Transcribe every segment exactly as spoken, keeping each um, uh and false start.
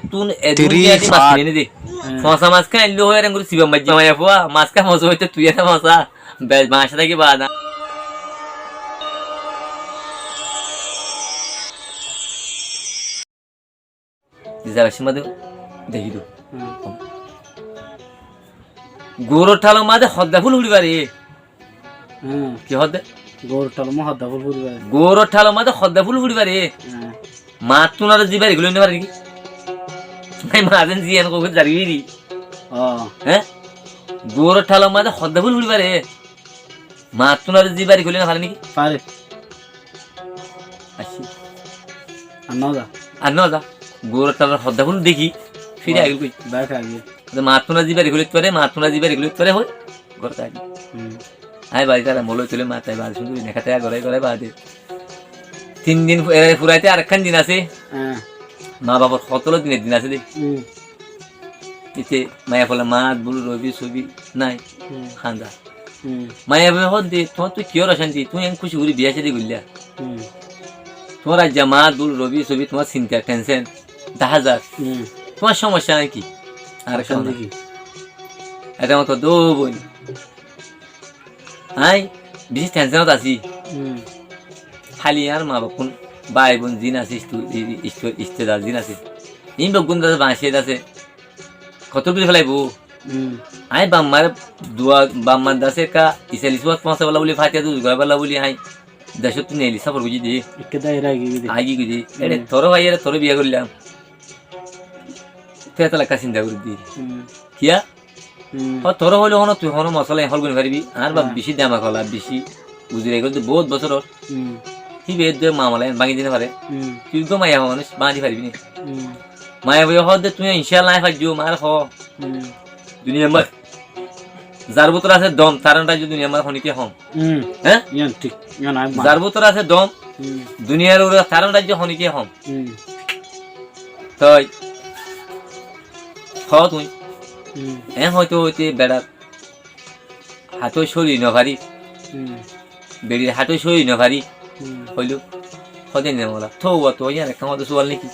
Tún edún Three, diyá di mas four. Kiní de. Hmm. Foñsá mas ká aillo hoói, ar engori siba maijjé. Maiyafuá, mas ká foñsá hoité tui ene foñsá. Be-, bañcá táki baade. Diza baccá mazé dekí do. Hmm. Gouror thalor mazé hodda fúl furi fare. Hmm. Ki hodda? Gouror thalor mazé hodda fúl furi fare. Gouror thalor mazé hodda fúl furi fare. Hmm. Mattún ar zibari gulí no fare niki? Nai, mazen ziyan ko zari biri. Oh. Hé? Gouror thalor mazé hodda fúl furi fare. Mattún ar zibari gulí no fare niki? Fare. Aci. Ar no za. Ar no za. Gouror thalor hodda fúl dekí. Firi Oh, agil koi. Bek agil. Mattún ar zibari gulí fare, mattún ar zibari gulí fare hoi. Gouror thalor. Hmm. Añí baázi tara molói tolói matai baázi cúndor gorí neká teká gorai gorai baade. Tin din fu-, e, furaite arekkán din asé. Há. Maa bafór hotólor din ek din asé dé. Hmm. Ite maiyafuar maát bul robi sobi nái. Hmm. Hánda. Hmm. Maiyafuaye hoódde, tuáñttu kiyór ocánti, tuñí eén kúci gorí biyá cádi goillá. Hmm. Tuáñr aijja maát bul robi sobi, tuáñr sinta thensen daházar. Hmm. Tuáñr cómoccá aññí ki? Ar Ocánti hona. Ki? Ete mot hoódde, ó boin. Aññí bicí thensenot así. Hmm. Háli añár maa baf gún, bái boin ziín asé, istu-, i-, i-, istu-, istedar ziín asé. Iín beggún de asé, bañcé de asé. Hotó gorí felaibóu. Hmm. Aññí baf mar dua, baf mar de asé ekká isali suwat foóñsaibólla bóli, fatiha duz goráibólla bóli, aññí decóttu neeli sáfor goijjí dé. Ekká daira aigiyói dé. Aigiyói dé. Ere Hmm. toré faiyére toré biyá goillám. Tui etó lekká sinta gorí dé. Hmm. Kiyá? Hmm. Ó, toré hoilé honó, tui honó mosola hól gorí no faribi. Añár baf Há. bicí demak ola, bicí uzuri goijjé de bout bosóror. Hmm. Híba edde mamala ián báñgi di no fare. Hmm. Tui uggwá maiyafuwa manúic báñgi di faribi né? Hmm. Maiyafuwa hoódde tui incállah aññí faijjúm, añáre hoó. Hmm. Duniyar mazé zar bútore asé dom, tar raijjó duniyar mazé honíkka hom. Hmm. Hé? Yián thík. Yián aññí mani. Zar bútore asé dom, Hmm. duniyar uore tar raijjó honíkka hom. Hmm. Toi, hoó tui. Hmm. Eén hoite hoite beçar hañtó córi no fari. Hmm. Beçir hañtó córi no fari. Hmm. Hoiló. Hoó de ne mola. Tóu, tóu, yián ekkán hoó de suwal niki?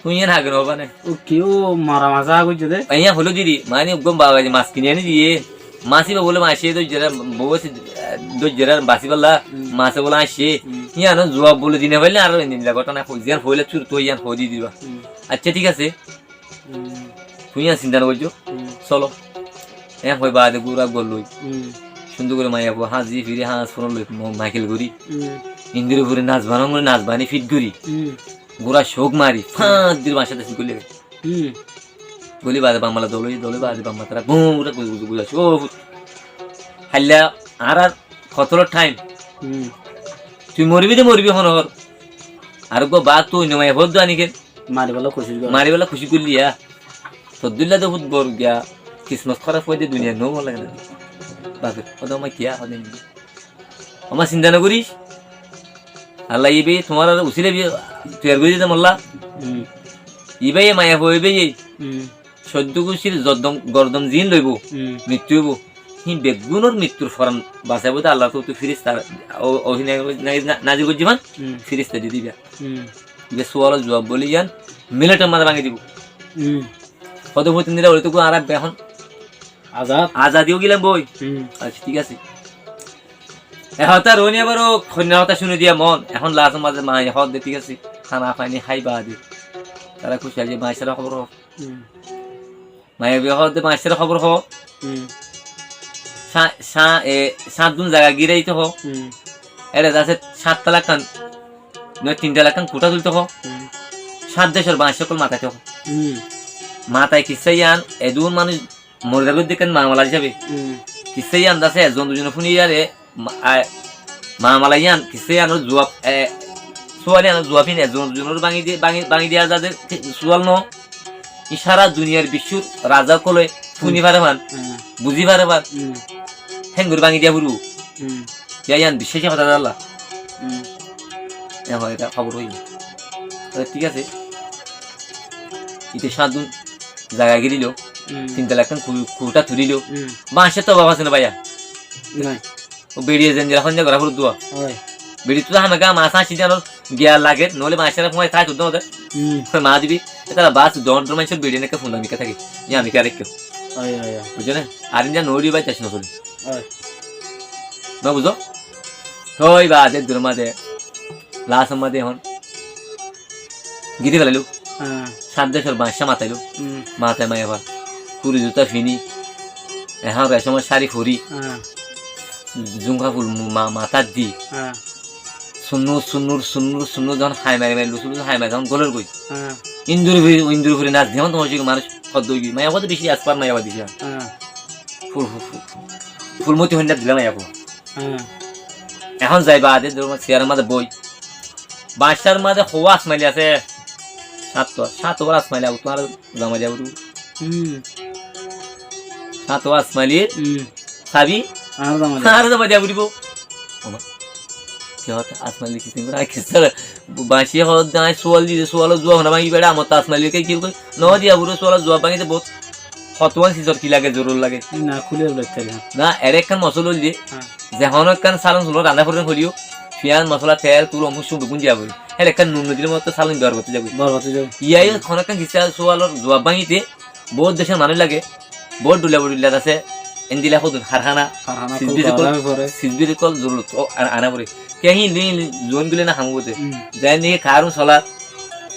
Tui yián hage no bane. Ó ki ó mara mas há goijjé de? Yián hoiló diri, mani uggwá baba de mas kini aní diye. Mas íba bóle maicé dóijjare, bou asé, dóijjare basíballa, Hmm. masé bóle aiccé. Hmm. Yián zuwab bóle di no faille ar endilla gótana, ziyán hoilé cúrut yián hoó di diba. Hmm. Accá, thík asé. Hmm. Tui yián sinta no goijjó. Hmm. Solo. Eén hoi baade gura gol loi. Hmm. Cúndor gorí maiyafuwa hañzi firi hañz fúron loi mo-, maikil gorí. Hmm. Indiri furi nas banon gorí, nas bani fit gorí. Hmm. Gura cóuk mari, Hmm. fañs dir bañcá dasi goli. Hmm. Goli baade bamala dolo, dolo baade bamala tara, bum, gura gura gura gura cóuk. Háilla añárar hotólor thaim. Hmm. Tui moribi de moribi honó hor. Ar uggwá baat tui no maiyafuwa dua niken. Maribálla kucíc gorí. Maribálla kucíc goillí ya. Tor dóilla de fut bor giya, kismot hóraf óiye de duniyat no bála lage na. Bafe, hoó de, "Ó ma kiyá?" Hoó de, "Ó ma sinta no goris. Allah ibáye tuáñr usíla ibáye toiyar gorí diyé de molla." Hmm. Ibáye maiyafuwa ibáye. Hmm. Soiddó gucír zordom, gordom ziín loibó, Hmm. mittú óibo. Híin beggúnor mittur foran basaibó de Allar toroftú firista, o, o, na-, na-, nazil goijjé fán, Hmm. firista di diba. Hmm. Ibá sualor zuab bóli yián minithor mazé báñgi dibó. Hmm. Hoó de fótindilla óile to añára ehón Azad. Azadi ói gelaim boi. Hmm. Accá, thík asé. E hotá roóni abar ó hoinnar hotá cúni diya mon. Ehón lastor mazé maiyafuwa hoó de, thík asé. Hána faní hái baade. Tará kúci asé, baáñcáre hóbor hoó. Hmm. Maiyafuwa hoó de baáñcáre hóbor hoó. Hmm. Sá-, sá-, e, sáñt dún zaga gíraito hoó. Hmm. Ére de asé sáñt talakkán, no, tin talakkán kuthá tulito hoó. Hmm. Sáñt decor baáñc ókkol mataito hoó. Hmm. Matai kissá yián, edún manúic mori zaibo de ekkán mamala hísabe. Hmm. Kissá yián de asé, ezzon duizon fúni yare, ma-, a, mamala yián, kissá yiánor zuab, e, sual yiánor zuab híin ezzon duizonor báñgi di-, báñgi, báñgi diya zade, sual no. Íin sára duniyar biccúr raza ókkole fúni Hmm. fare fán, Hmm. buzí fare fán. Hmm. Héngori báñgi diya foribo. Hmm. Yián, yián biccáci hotá de Alla. Hmm. E hoó, ita hóbor hoiyé. Tóile thík asé. Ite sáñt dún zaga gírailo, Hmm. tin talakkán ku-, kuthá tulilo. Hmm. Baáñcor to obab asé né báiya? Nai. Ó beçiye zendilla hoó de gora foribo dua. Ói. Beçittú to hámaká mas añcci diyanor giya lager, noóile baáñcáre fúañi tái tuddó de. Hmm. Maá dibi, ítara bas dóñr dóñr maincór beçi enekká funda mikká táke. Yá mikká raikká. Ói, ói, ói. Buijjó né? Ar inda noóri bái, dec no sole. Ói. No buzó? Ói baade duror maze, lasor maze ehón gidi felailó. Ah. Sát decór baáñccá matailó. Hmm. Matai maiyafua. Kuri zuta fini. Ehón recómor cári fori. Ah. Zunka ful mu-, ma-, matát di. Ah. Sunnur, sunnur, sunnur, sunnur zehón hái mari mari, lusu lusu hái mari zehón gólor goi. Ah. Induri furi, induri furi nac diyón, tuáñr cúki manúic hoddúr goi. Maiyafua to beci expert maiyafua diyé. Ah. Ful, ful, ful, ful. Fulmoti hoinna dila maiyafua. Ah. Ehón zai baade duror maze siyaror maze boi. Baáñccár maze hoó asmaili asé. Sát, sát asmaili ago tuáñr zama diya foribo. Hmm. Sát asmaili. Hmm. Sabi? Añára zama diya. Añára zama diya foribo. Oma. Ki hotá? Asmaili kissá, añí kissá, baáñcce hoódde añí sual diyé, sualor zuab hone báñgi beçe, amor to asmaili ki, ki koi? No diya foribo, sualor zuab báñgite bout hotuwán sizor ki lage, zorur lage. Na, kúle bole tele. Na, ere ekkán mosol óilde, há, ze hono ekkán salon sulon randa forer hoileyó, fiyaz, mosola, tel, tul, omuk somuk beggún diya foribo. Hér ekkán nun no dile mottor salon borbad ói zagói. Borbad ói zagói. Iyá yó hono ekkán kissá sualor zuab báñgite, bout decór manúic lage, bout dhulla dhulla asé, endilla hodún karhána, karhána, sisbir kul ókkol, ana fore. Sisbir ókkol zorurot, o, ana, ana fore. Kiyá híin, híin, zuwan gule na ham óibo de. Hmm. Zeén niki karón solar.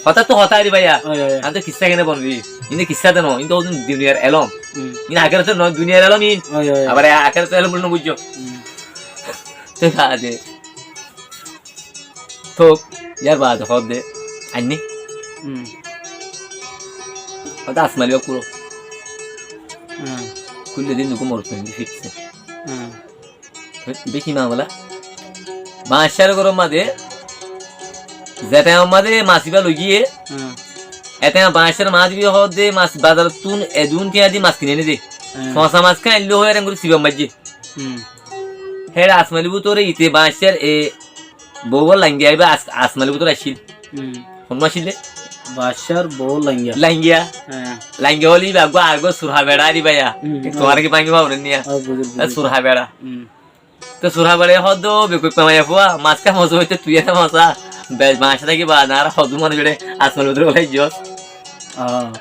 Hotá to hotá re báiya. Ói, ói, ói. Añí to kissá kene bonri. Inde kissá de no, inde hodún duniyar elóm. Hmm. Inde akérator no, duniyar elóm inde. Ói, ói, ói. Abar akérator elóm buli no buijjó. Hmm. Te baade. Tók, yar baade hoódde, ainné. Hmm. Hoódde asmaili uggúa kúlo. Hmm. Kúille de nukú morot indi fitse. Hmm. Ibá ki mamela? Baáñccár góror maze, ze taimor maze mas ibá loi giyé, hmm, e taim baáñccár maá dibi hoódde mas bazarottún edún tiañ di mas kini aní de. Hmm. Foñsa mas ká ainló hoói, erengori siba maijjé. Hmm. Héçe asmaili bútore ite baáñccár e bou bor laingiya ibá as-, asmaili bútore accíl. Hmm. Honnúa accíl de? Baáñccár bou laingiya. Laingiya. Hé. Laingiya óile ibá eggúa, eggúa surha beça re báiya. Hmm. Tuáñra ki báñgi faro né niya? Ó, buzír, buzír. Surha beça. Hmm. Te surha beça ye hoódde, ó bekkúa maiyafua, mas ká foñsa óite tui ene foñsa. Be-, baáñcce táki baade añára hodún manúic beçe asmaili bútore bóli aijjós. Ó.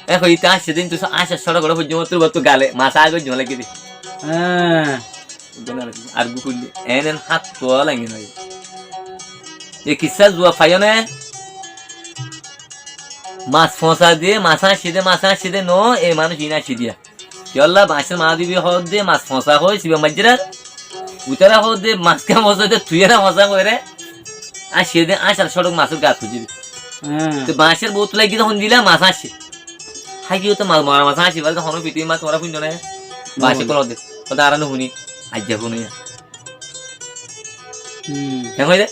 E hoi, ite añcce de, inde añcce cóñço goró foijjó mottor uwáttu gale, mas age foijjó lagi de. Hé. Ar gú kúille, en en hát tuá lainge no. E kissá zuab faiyó né? Mas foñsa de, mas añcce de, mas añcce de no, e manúic iín añcce diya. Kiyólla baáñccár maá dibi hoódde mas foñsa hoi, siba maijjé re. Uitará hoódde mas ká foñsa de, tui ene foñsa hoi re. Añcce de, añcce ar cóñço masór gat foijjé de. Hé. Te baáñccár bout lagi de hondilla mas añcce. Hái ki óito mas, mora mas añcce, bále de hono fiti mas tuáñra fúinno né. Baáñcce kolo de. Óde añára no fúni. Aijja fúno ya. Hmm. Keén hoiyé de?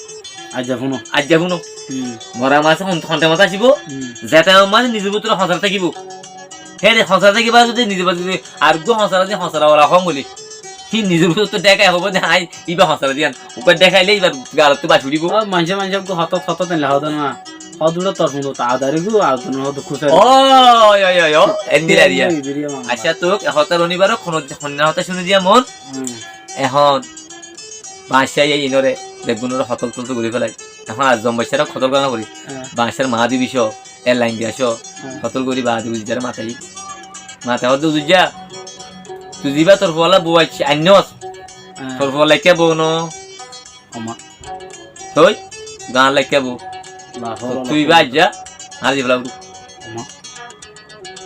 Aijja fúno. Aijja fúno. Hmm. Mora mas hon-, honte mas asibó? Hmm. Zeta mane nizor bútore honsara tákibo. Hé re honsara tákibo, zodi nizor bútore zodi ar uggúa honsara di, honsara wala hom óile, hí nizor bútore to dhékai hoibo de, añí ibá honsara diyan. Uggúa dhékaile ibár galottú baci uçíbo. Ó, maincé, maincé uggúa hotá, hotá ten lehá de na. Hotá duro tor fundo ta adari gu, ar duro hotá kusari. Ó, yo, yo, yo. Endilla eriya. Endilla eriya, mama. Accá, tók e hotá roni baro, hono, honná hotá cúni diya mon. Hmm. Ehón baáñccá inoré, beggúnoré hotól totól gorí félai. Ehón ar zombaiccaré hotól gorá no gorí. Hé. Baáñccár maá dibi só, e lain diya só, hé, hotól gorí baade Uzijjaré matai. Matai hoódde, Uzijja, tui zibá tor fuallá bou aic-, ainnós, hé, tor fuallá ekká bou no. Oma. Toi, gañr laikká bou. La hawla wala quwwata. Tui ibá aijja, añáre di fela foribo. Oma.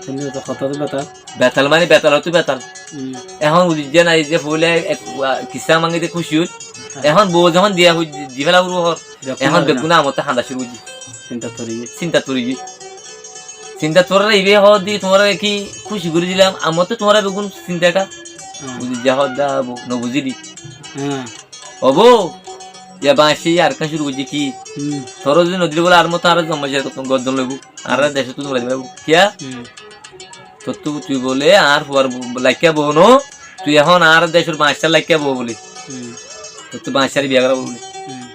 Tuñí to hotá to betal. Betal mane betal, hotá betal. Hmm. Ehón Uzijja nai ze foila ek, wa, kissá mangi de kúci óil. Há. Ehón bou zehón diya hoi, di fela foribo hoór. Ehón beggúne amottu handa cúru goijjé. Sintat fori giyé. Sintat fori giyé. Sintat fori ibá hoódde tuáñrare ki kúci gorí dilam, amottu tuáñra beggún sinta ekká. Hmm. Uzijja hoódde, bou, no buzíli. Hmm. Ó bou, ya baáñccá ya arekkán cúru goijjé ki? Hmm. Toré zodi no dilé bóle, añár motó añára zombaiccaré tottún gordon loibó. Añára decóttu nulai dibo. Kiyá? Hmm. Tottú tui bóle añár fuar bo-, laikká bou no, tui ehón añár decór baáñccár laikká bou bóle. Hmm. Tottú baáñccáre biya gorá bou bóle. Hmm.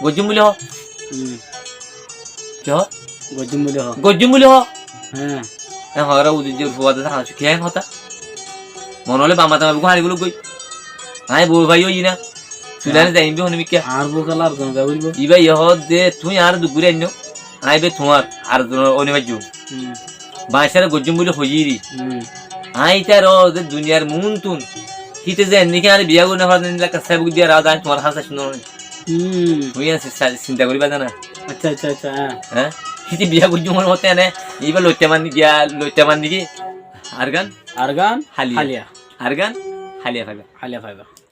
Goijjum bóli hoó. Hmm. Ki hoó? Goijjum bóli hoó. Goijjum bóli hoó. Hé. Ehón añára Uzijjar fuar de hán asé, kiyá hotá? Mone óile bamma tamma beggún hári bóli goi. Añí bou fai óiyi na. Tui lani zaiyum de hone mikká. Añár bou kiyólla ar zon goi bólibo. Ibá ye hoódde, tui añáre duk gorí ainno. Aññí be tuáñr ar zon óni maijjum. Hmm. Bañcáre goijjum buli hoiyíri. Hmm. Aññí ítaró ze duniyar muúntun. Híte ze enniki añáre biyá gorí nofaré, enniki lakka sábuk diya raó de, aññí tuáñr hál sai cúndor óni. Hmm. Tuñí ene si-, sa-, sinta goríba de na. Accá, accá, accá, há. Há? Híte biyá goijjum mone hoté ene, íba loitta man giya, loitta man niki? Argan? Argan? Haliya. Haliya. Argan? Haliya faiba. Haliya faiba.